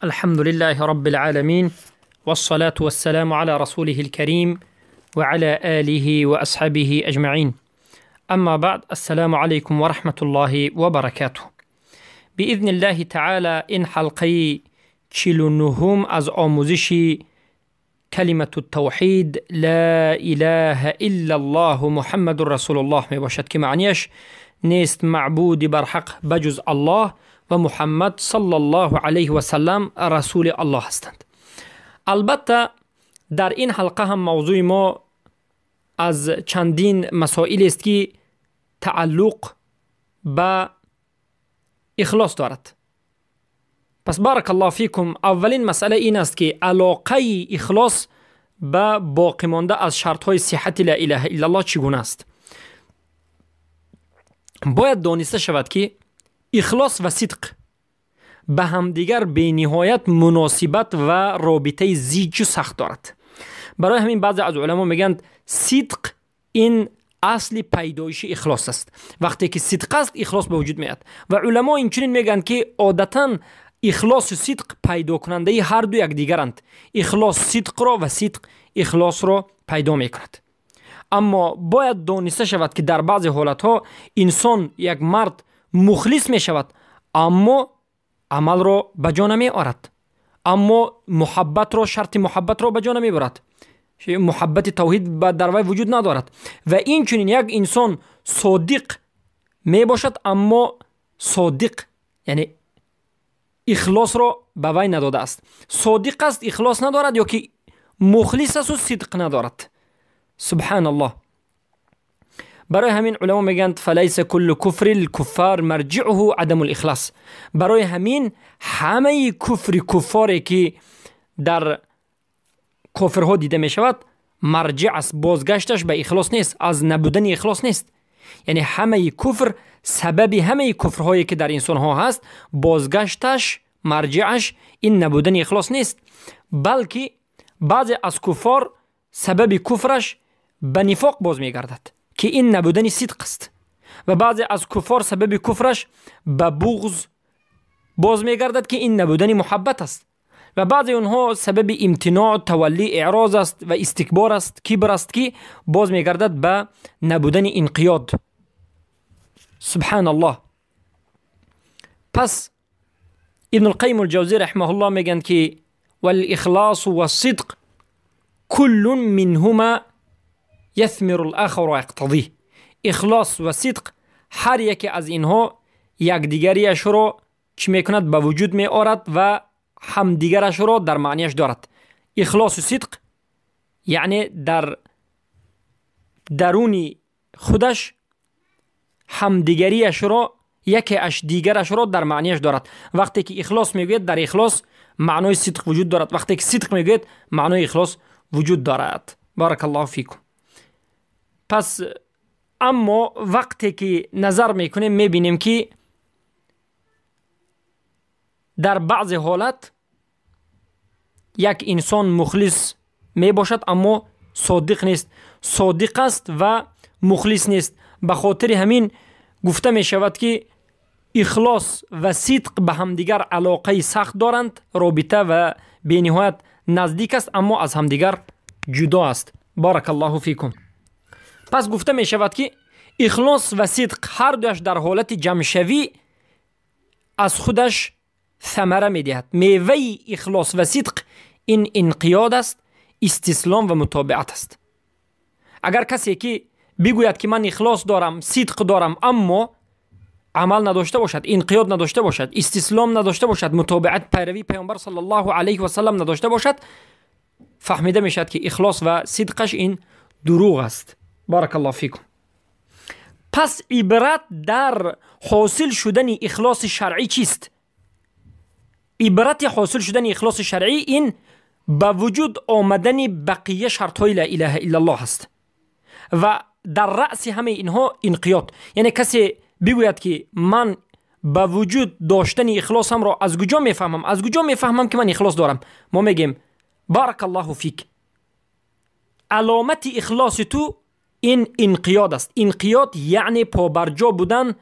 الحمد لله رب العالمين، والصلاة والسلام على رسوله الكريم وعلى آله وأصحابه أجمعين. أما بعد، السلام عليكم ورحمة الله وبركاته. بإذن الله تعالى این حلقه 49 از آموزش کلمة التوحید لا اله الا الله محمد رسول الله می باشد که معنیش نیست معبود برحق بجز الله و محمد صلی الله علیه و سلم رسول الله هستند. البته در این حلقه هم موضوع ما از چندین مسائل است که تعلق به اخلاص دارد. پس بارک الله فیکم، اولین مسئله این است که علاقه اخلاص به باقی مانده از شرط های صحت لا اله الا الله چگونه است؟ باید دانسته شود که اخلاص و صدق به همدیگر به نهایت مناسبت و رابطه زیج سخت دارد. برای همین بعضی از علما میگن صدق این اصل پیدایش اخلاص است. وقتی که صدق است اخلاص به وجود میاد. و علما اینچنین میگن که عادتا اخلاص و صدق پیدا کننده هر دو یکدیگرند. اخلاص صدق را و صدق اخلاص را پیدا میکند. اما باید دانسته شود که در بعضی حالتها انسان، یک مرد مخلص می شود اما عمل را به جا نمی آرد، اما محبت را، شرط محبت را به جا نمی برد، محبت توحید در وی وجود ندارد. و این چنین یک انسان صادق می باشد اما صادق یعنی اخلاص را به وی نداده است. صادق است اخلاص ندارد، یا که مخلص است و صدق ندارد. سبحان الله. برای همین علما میگن فلیس کل کفر الکفار مرجعه عدم الاخلاص. برای همین همه کفر کفاری که در کفرها دیده میشود مرجع است، بازگشتش به اخلاص نیست، از نبودن اخلاص نیست. یعنی همه کفر، سبب همه کفرهایی که در انسان ها هست، بازگشتش، مرجعش این نبودن اخلاص نیست، بلکه بعضی از کفار سبب کفرش به نفاق باز میگردد که این نبودن صدق است، و بعضی از کفار سبب کفرش به بغض باز میگردد که این نبودن محبت است، و بعضی اونها سبب امتناع، تولی، اعراض است و استکبار است، کبر است که باز میگردد به نبودن انقیاد. سبحان الله. پس ابن القیم الجوزی رحمه الله میگن که والاخلاص والصدق كل منهما یثمر الاخر و یقتضیه. اخلاص و صدق هر یکی از اینها یکدیگریش را چی میکند؟ به وجود می آرد و همدیگرش را در معنیش دارد. اخلاص و صدق یعنی در درون خودش همدیگریش را، یکی اش دیگرش را در معنیش دارد. وقتی که اخلاص میگوید در اخلاص معنای صدق وجود دارد، وقتی که صدق میگوید معنای اخلاص وجود دارد. بارک الله فیکم. پس اما وقتی که نظر میکنیم میبینیم که در بعض حالت یک انسان مخلص میباشد اما صادق نیست، صادق است و مخلص نیست. به خاطر همین گفته میشود که اخلاص و صدق به همدیگر علاقه سخت دارند، رابطه و بینهایت نزدیک است اما از همدیگر جدا است. بارک الله فیکم. پس گفته می شود که اخلاص و صدق هر دویش در حالت جمعشوی از خودش ثمره می دهد. میوه اخلاص و صدق این انقیاد است، استسلام و متابعت است. اگر کسی که بگوید که من اخلاص دارم، صدق دارم، اما عمل نداشته باشد، انقیاد نداشته باشد، استسلام نداشته باشد، متابعت پیروی پیامبر صلی الله علیه و سلم نداشته باشد، فهمیده می شود که اخلاص و صدقش این دروغ است. بارک الله فیکم. پس عبرت در حاصل شدن اخلاص شرعی چیست؟ عبرت حاصل شدن اخلاص شرعی این به وجود آمدن بقیه شرط های لا اله الا الله است و در رأس همه اینها انقیاد. یعنی کسی بگوید که من به وجود داشتن اخلاصم را از کجا میفهمم؟ از کجا میفهمم که من اخلاص دارم؟ ما میگیم بارک الله فیک، علامت اخلاص تو این انقیاد است. انقیاد یعنی پابرجا بودن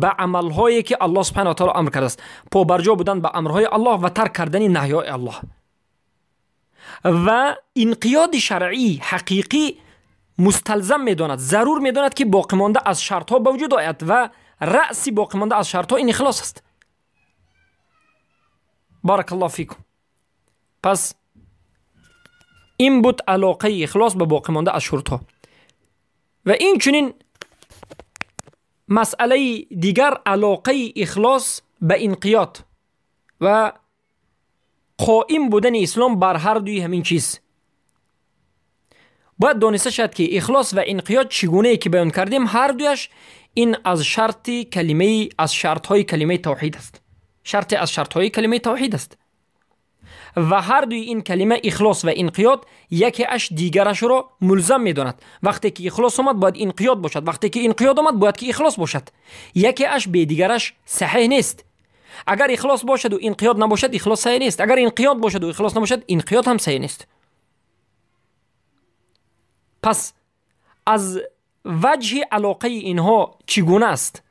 به عملهایی که الله سبحانه و تعالی امر کرده است، پابرجا بودن به امرهای الله و ترک کردن نهی‌های الله. و انقیاد شرعی حقیقی مستلزم میداند، ضرور میداند که باقی مانده از شرطها به وجود آید و رأس باقی مانده از شرطها این اخلاص است. بارک الله فیکم. پس این بود علاقه اخلاص به باقی مانده از شرطها. و این چنین مسئله دیگر علاقه اخلاص به انقیاد و قائم بودن اسلام بر هر دوی همین چیز. باید دانسته شد که اخلاص و انقیاد چگونه که بیان کردیم هر دویش این از شرط کلمه، از شرطهای کلمه توحید است، شرط از شرطهای کلمه توحید است. و هر دوی این کلمه اخلاص و انقیاد یکی اش دیگرش را ملزم میداند. وقتی که اخلاص آمد باید انقیاد باشد، وقتی که انقیاد آمد باید که اخلاص باشد. یکی اش به دیگرش صحیح نیست. اگر اخلاص باشد و انقیاد نباشد اخلاص صحیح نیست، اگر انقیاد باشد و اخلاص نباشد انقیاد هم صحیح نیست. پس از وجه علاقه اینها چگونه است؟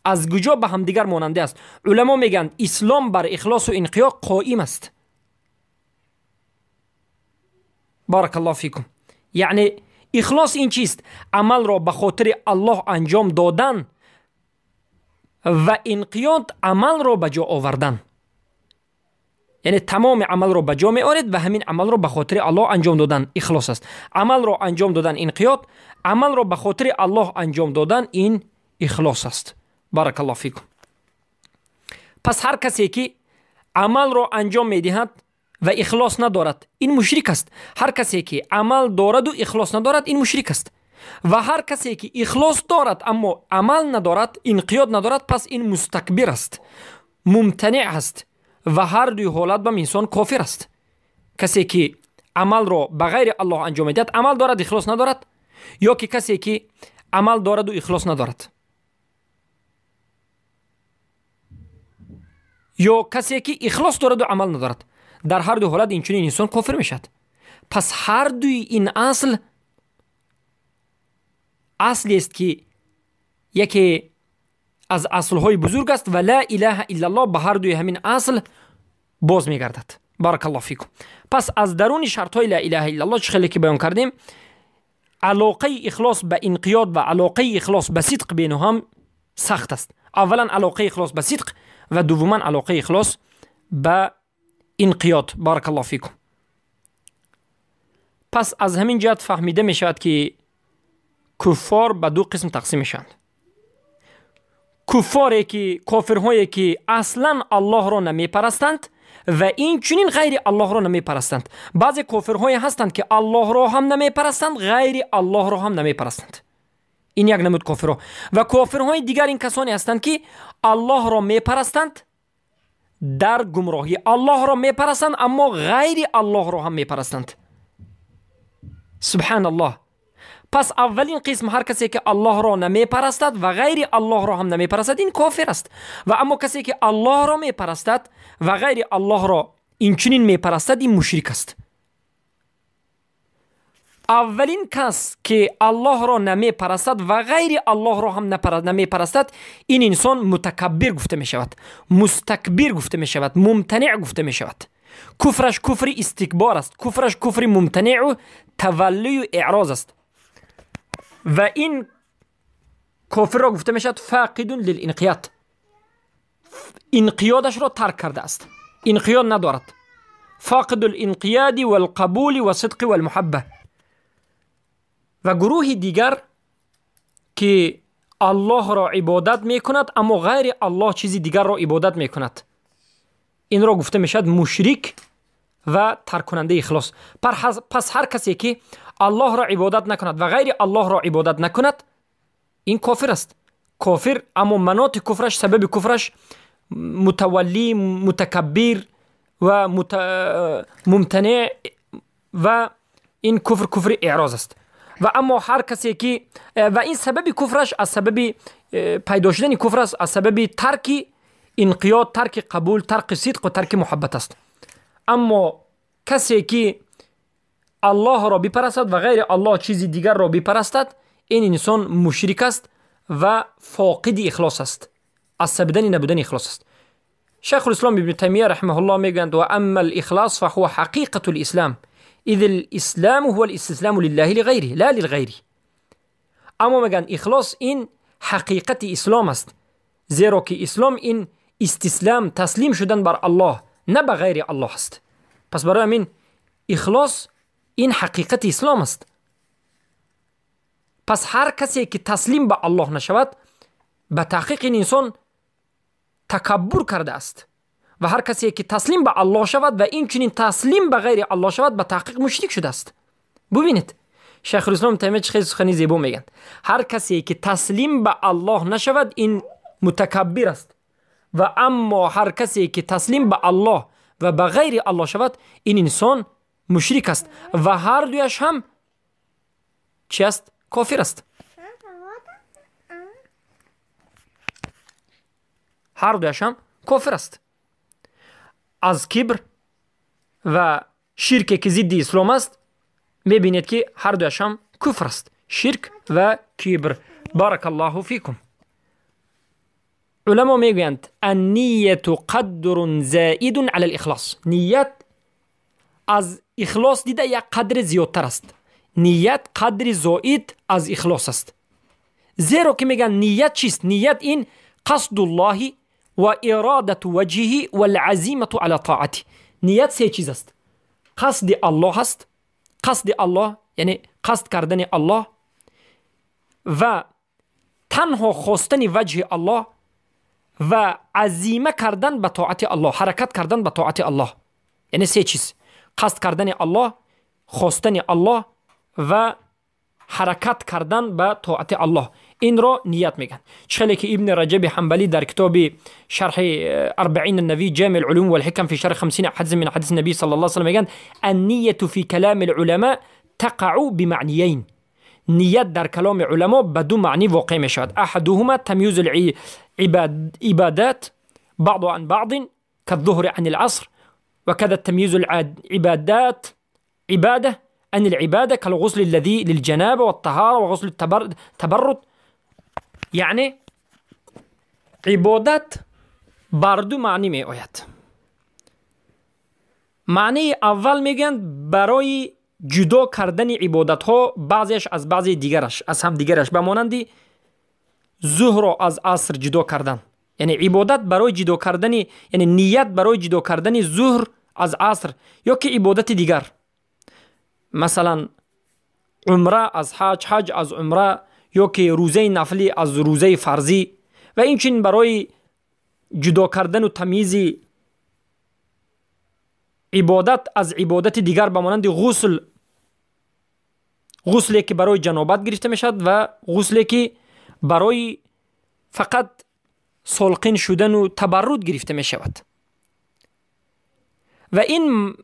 از کجا به همدیگر ماننده است؟ علما میگن اسلام بر اخلاص و انقیاد قائم است. بارک الله فیکم. یعنی اخلاص این چیست؟ عمل را به خاطر الله انجام دادن و انقیاد عمل را به جا آوردن. یعنی تمام عمل را به جا می آورید و همین عمل را به خاطر الله انجام دادن اخلاص است. عمل را انجام دادن انقیاد، عمل را به خاطر الله انجام دادن این اخلاص است. بارک الله فیکم. پس هر کسی که عمل را انجام می دهد و اخلاص ندارد این مشرک است. هر کسی که عمل دارد و اخلاص ندارد این مشرک است. و هر کسی که اخلاص دارد اما عمل ندارد، انقیاد ندارد، پس این مستکبر است، ممتنع است و هر دوی حالت به انسان کافر است. کسی که عمل را بغیر الله انجام میدهد عمل دارد اخلاص ندارد، یا که کسی که عمل دارد و اخلاص ندارد، یا کسی که اخلاص دارد و عمل ندارد، در هر دو حالت این چنین انسان کافر میشد. پس هر دوی این اصل اصلی است که یکی از اصلهای بزرگ است و لا اله الا الله به هر دوی همین اصل باز میگردد. بارک الله فیکم. پس از درون شرطهای لا اله الا الله چه خیلی که بیان کردیم، علاقه اخلاص به انقیاد و علاقه اخلاص به صدق بین هم سخت است. اولا علاقه اخلاص به صدق و دوما علاقه اخلاص به انقیاد. بارک الله فیکم. پس از همین جهت فهمیده می شود که کفار به دو قسم تقسیم میشوند. کفاری که کافرهایی که اصلا الله را نمیپرستند و این چنین غیر الله را نمیپرستند. بعضی کافرهایی هستند که الله را هم نمیپرستند، غیر الله را هم نمیپرستند. این یک نمود کافرها. و کافرهای دیگر این کسانی هستند که الله را میپرستند در گمراهی، الله را میپرستند اما غیر الله را هم میپرستند. سبحان الله. پس اولین قسم هر کسی که الله را نمیپرستد و غیر الله را هم نمیپرستد این کافر است. و اما کسی که الله را میپرستد و غیر الله را این چنین میپرستد این مشرک است. اولین کس که الله را نمیپرستد و غیر الله را هم نمیپرستد این انسان متکبر گفته میشود، مستکبر گفته میشود، ممتنع گفته میشود. کفرش کفر استکبار است، کفرش کفر ممتنع و تولی و اعراض است. و این کافر را گفته میشود فاقد للانقیاد، انقیادش را ترک کرده است، انقیاد ندارد، فاقد الانقیاد والقبول والصدق والمحبه. و گروه دیگر که الله را عبادت میکند اما غیر الله چیزی دیگر را عبادت میکند، این را گفته میشود مشرک و ترک کننده اخلاص. پس هر کسی که الله را عبادت نکند و غیر الله را عبادت نکند این کافر است. کافر اما مناط کفرش، سبب کفرش متولی، متکبر و ممتنع و این کفر کفر اعراض است. و اما هر کسی که و این سبب کفرش از سبب پیدا شدن کفر است، از سبب ترک انقیاد، ترک قبول، ترک صدق و ترک محبت است. اما کسی که الله را بپرستد و غیر الله چیزی دیگر را بپرستد این انسان مشرک است و فاقد اخلاص است. از سبدن نبودن اخلاص است. شیخ الاسلام ابن تیمیه رحمه الله میگویند و اما الاخلاص فهو حقیقة الاسلام اذ الاسلام هو الاستسلام لله لغیره لا للغیر. اما میگن اخلاص این حقیقت اسلام است، زیرا که اسلام این استسلام تسلیم شدن بر الله نه به غیر الله است. پس برای همین اخلاص این حقیقت اسلام است. پس هر کسی که تسلیم به الله نشود به تحقیق این انسان تکبر کرده است و هر کسی که تسلیم به الله شود و این چنین تسلیم به غیر الله شود به تحقیق مشرک شده است. ببینید شیخ الاسلام تیمیه چه خیلی سخنی زیبا میگن، هر کسی که تسلیم به الله نشود این متکبر است و اما هر کسی که تسلیم به الله و به غیر الله شود این انسان مشرک است و هر دویش هم چی است؟ کافر است. هر دویش هم کافر است. از کبر و شرک که ضد اسلام است میبینید که هر دویش هم کفر است، شرک و کبر. بارک الله فیکم. علما میگویند النیه قدر زائد علی الاخلاص. نیت از اخلاص دیده یک قدر زیادتر است. نیت قدر زائد از اخلاص است، زیرا که میگن نیت چیست؟ نیت این قصد الله و اراده وجهه والعزیمه علی طاعته. نیت سه چیز است: قصد الله است، قصد الله یعنی قصد کردن الله و تنها خواستن وجه الله و عزیمه کردن به طاعت الله، حرکت کردن به طاعت الله. یعنی سه چیز: قصد کردن الله، خواستن الله و حرکت کردن به طاعت الله. این را نیت میگن. چخلی که ابن رجب حنبلی در کتاب شرح 40 النووی جامع العلوم والحکم في شرح 50 حدیث من حدیث النبی صلی الله علیه و سلم میگن النیه في کلام العلماء تقع بمعنیین. نیت در کلام علما به دو معنی واقع می شود. احدهما تمییز العبادات بعض عن بعض كالظهر عن العصر، وكذا التمييز العبادات عبادة عن العبادة كالغسل الذي للجنابة والطهارة وغسل التبرد. یعنی عبادت بر دو معنی می آید. معنی اول میگن برای جدا کردن عبادت ها بعضیش از بعضی دیگرش، از هم دیگرش، به مانند ظهر از عصر جدا کردن. یعنی عبادت برای جدا کردن، یعنی نیت برای جدا کردن ظهر از عصر یا که عبادت دیگر، مثلا عمره از حج، حج از عمره، یا که روزه نفلی از روزه فرضی، و اینچنین برای جدا کردن و تمییز عبادت از عبادت دیگر به مانند غسل، غسلی که برای جنابت گرفته میشد و غسلی که برای فقط سالقین شدن و تبرد گرفته می شود. و این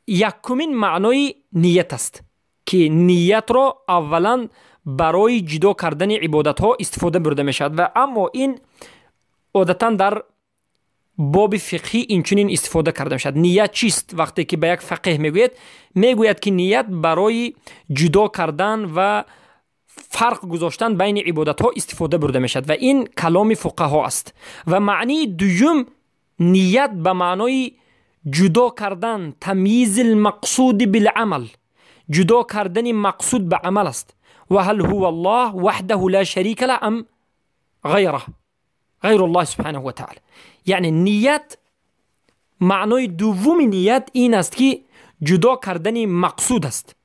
یکمین معنای نیت است که نیت را اولا برای جدا کردن عبادت ها استفاده برده می شود و اما این عادتا در باب فقهی اینچنین استفاده کرده می شود. نیت چیست؟ وقتی که به یک فقیه میگوید، میگوید که نیت برای جدا کردن و فرق گذاشتن بین عبادت ها استفاده برده می شود و این کلام فقها است. و معنی دوم نیت به معنای جدا کردن، تمییز المقصود بالعمل، جدا کردن مقصود به عمل است. و هل هو الله وحده لا شریک له ام غیره، غیر الله سبحانه و تعالی. یعنی نیت، معنای دوم نیت این است که جدا کردن مقصود است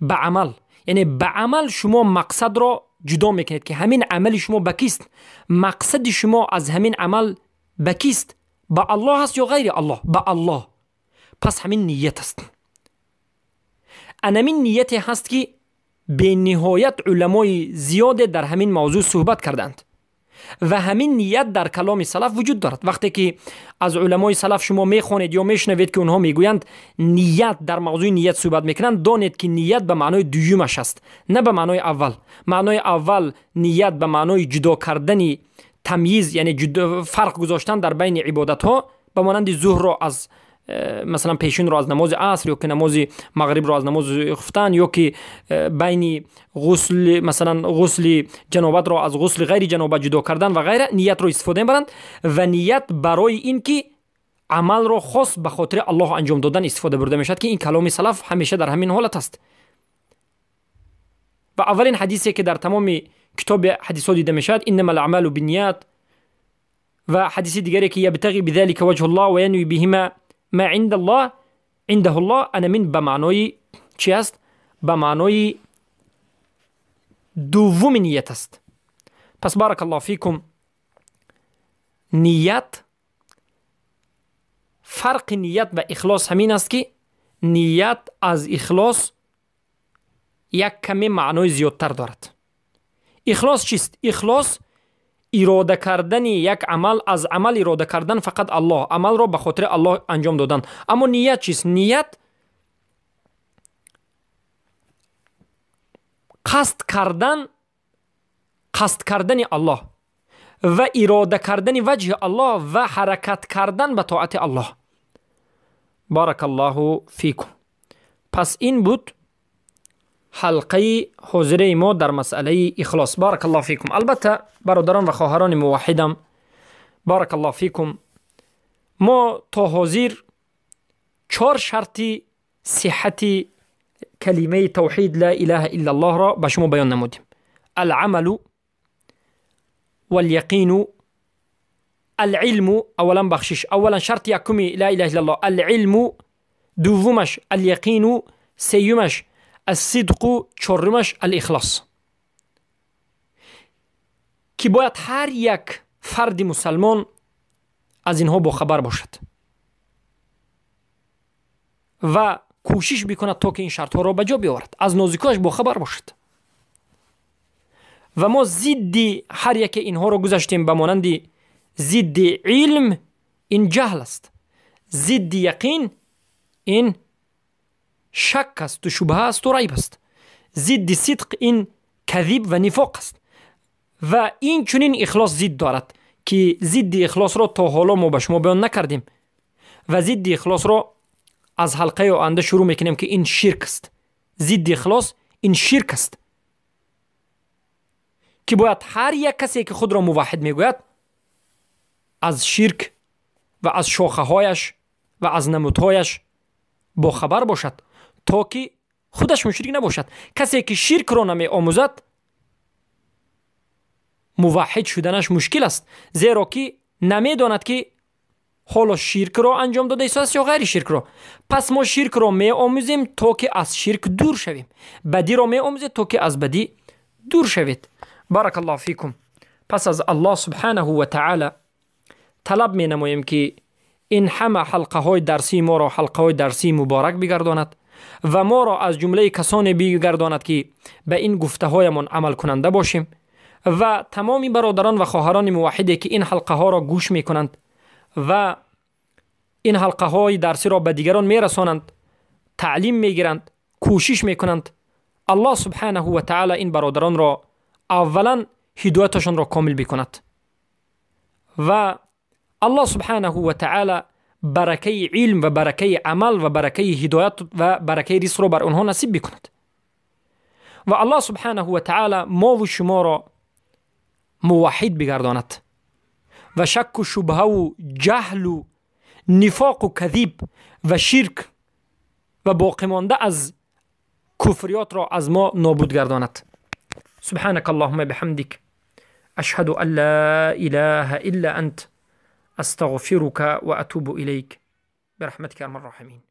به عمل. یعنی به عمل شما مقصد را جدا میکنید که همین عمل شما به کیست، مقصد شما از همین عمل به کیست، به الله است یا غیر الله؟ به الله. پس همین نیت است. انمین نیت هست که به نهایت علمای زیاد در همین موضوع صحبت کردند و همین نیت در کلام سلف وجود دارد. وقتی که از علمای سلف شما میخوانید یا میشنوید که اونها میگویند نیت، در موضوع نیت صحبت میکنند، دانید که نیت به معنای دومش است نه به معنای اول. معنای اول نیت به معنای جدا کردن، تمییز، یعنی فرق گذاشتن در بین عبادت ها، به مانند ظهر را از مثلا پیشین رو از نماز عصر یا که نماز مغرب رو از نماز خفتن، یا که بین غسل مثلا غسل جنابت رو از غسل غیر جنابت جدا کردن و غیره، نیت رو استفاده میبرند و نیت برای این که عمل رو خاص به خاطر الله انجام دادن استفاده برده میشد که این کلام سلف همیشه در همین حالت است. و اولین حدیثی که در تمام کتاب حدیث ها دیده میشد انما الاعمال بالنیات، و حدیث دیگری که یبتغی بذلك وجه الله و ینوی بهما ما عند الله عنده الله، انا من به معنای چی است؟ به معنای دوم نیت است. پس بارک الله فیکم، نیت، فرق نیت و اخلاص همین است که نیت از اخلاص یک کمی معنای زیادتر دارد. اخلاص چیست؟ اخلاص اراده کردن یک عمل، از عمل اراده کردن فقط الله، عمل را به خاطر الله انجام دادن. اما نیت چیست؟ نیت قصد کردن، قصد کردن الله و اراده کردن وجه الله و حرکت کردن به طاعت الله. بارک الله فیکم. پس این بود حلقه حاضره ما در مسئله اخلاص. بارک الله فیکم. البته برادران و خواهران موحدم، بارک الله فیکم، ما تا حاضر 4 شرط صحت کلمه توحید لا اله الا الله را به شما بیان نمودیم: العمل والیقین، العلم، اولا بخشش، اولا شرط یکمی لا اله الا الله العلم، دومش الیقین، سیومش الصدق، چهارمش الاخلاص، که باید هر یک فرد مسلمان از اینها با خبر باشد و کوشش بکند تا که این شرط ها را به جا بیاورد، از نازکی‌اش با خبر باشد. و ما ضد هر یک اینها را گذاشتیم، به مانند ضد علم این جهل است، ضد یقین این شک است و شبهه است و ریب است، ضد صدق این کذب و نفاق است. و این چنین اخلاص ضد دارد که ضد اخلاص را تا حالا ما به شما بیان نکردیم و ضد اخلاص را از حلقه آینده شروع میکنیم که این شرک است. ضد اخلاص این شرک است که باید هر یک کسی که خود را موحد میگوید از شرک و از شاخه هایش و از نمودهایش با خبر باشد تا که خودش مشرک نباشد. کسی که شرک را نمی آموزد موحد شدنش مشکل است، زیرا که نمیداند که حالا شرک را انجام داده است یا غیر شرک را. پس ما شرک را می آموزیم تا که از شرک دور شویم، بدی را می آموزیم تا که از بدی دور شوید. بارک الله فیکم. پس از الله سبحانه و تعالی طلب می نماییم که این همه حلقه های درسی ما را حلقه های درسی مبارک بگرداند و ما را از جمله کسانی بگرداند که به این گفته هایمان عمل کننده باشیم و تمام برادران و خواهران موحدی که این حلقه ها را گوش می کنند و این حلقه های درسی را به دیگران می رسانند، تعلیم می گیرند، کوشش می کنند، الله سبحانه و تعالی این برادران را اولا هدایتشان را کامل بکند و الله سبحانه و تعالی برکه علم و برکه عمل و برکه هدایت و برکه رزق را بر آنها نصیب بکند و الله سبحانه و تعالی ما و شما را موحد بگرداند و شک و شبهه و جهل و نفاق و کذب و شرک و باقی مانده از کفریات را از ما نابود گرداند. سبحانك اللهم بحمدك، أشهد أن لا إله إلا أنت، أستغفرك وأتوب إليك، برحمتك يا أرحم الراحمين.